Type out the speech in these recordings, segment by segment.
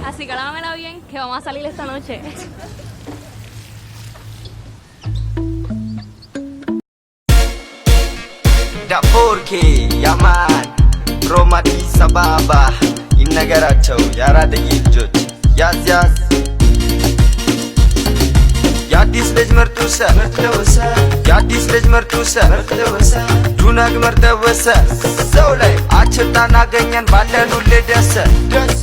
Así que lávamela bien, que vamos a salir esta noche. ዳፎርኬ yeah man, from አዲስ አበባ። ይነገራቸው የአራድዬ ልጆች። ያዝ ያዝ። የአዲስ ልጅ ምርጡ ሰ፣ የአዲስ ልጅ ምርጡ ሰ፣ ዱነግ ምርጥ ወሰ ሰው ላይ አችጣን አገኘን ባለን ሁሌ ደስ ደስ።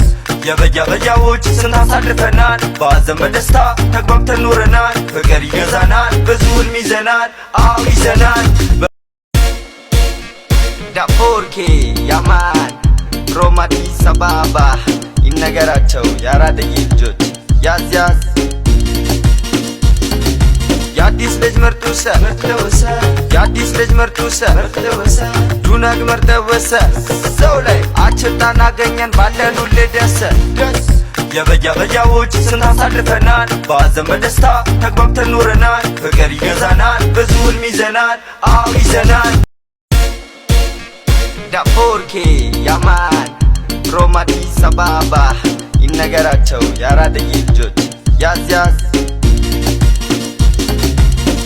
የበያበያዎች ስንት አሳልፈናል፣ በሐዘን በደስታ ተግባብተን ኖረናል። ፍቅር ይገዛናል፣ ብዙ ህልም ይዘናል፣ አዎ ይዘናል። ዳፎርኬ yeah man, from አዲስ አበባ። ይነገራቸው የአራድዬ ልጆች። ያዝ ያዝ። የአዲስ ልጅ ምርጡ ሰ፣ የአዲስ ልጅ ምርጡ ሰ፣ ዱነግ ምርጥ ወሰ ሰው ላይ አችጣን አገኘን ባለን ሁሌ ደስ ደስ። የበያበያዎች ስንት አሳልፈናል፣ በሐዘን በደስታ ተግባብተን ኖረናል። ፍቅር ይገዛናል፣ ብዙ ህልም ይዘናል፣ አዎ ይዘናል። ዳፎርኬ yeah man, from አዲስ አበባ። ይነገራቸው የአራድዬ ልጆች። ያዝ ያዝ።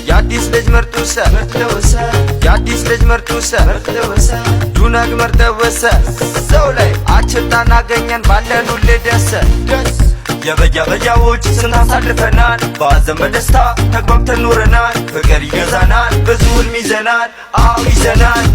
የአዲስ ልጅ ምርጡ ሰ፣ የአዲስ ልጅ ምርጡ ሰ፣ ዱነግ ምርጥ ወሰ ሰው ላይ አችጣን አገኘን ባለን ሁሌ ደስ ደስ። የበያበያዎች ስንት አሳልፈናል፣ በሐዘን በደስታ ተግባብተን ኖረናል። ፍቅር ይገዛናል፣ ብዙ ህልም ይዘናል፣ አዎ ይዘናል።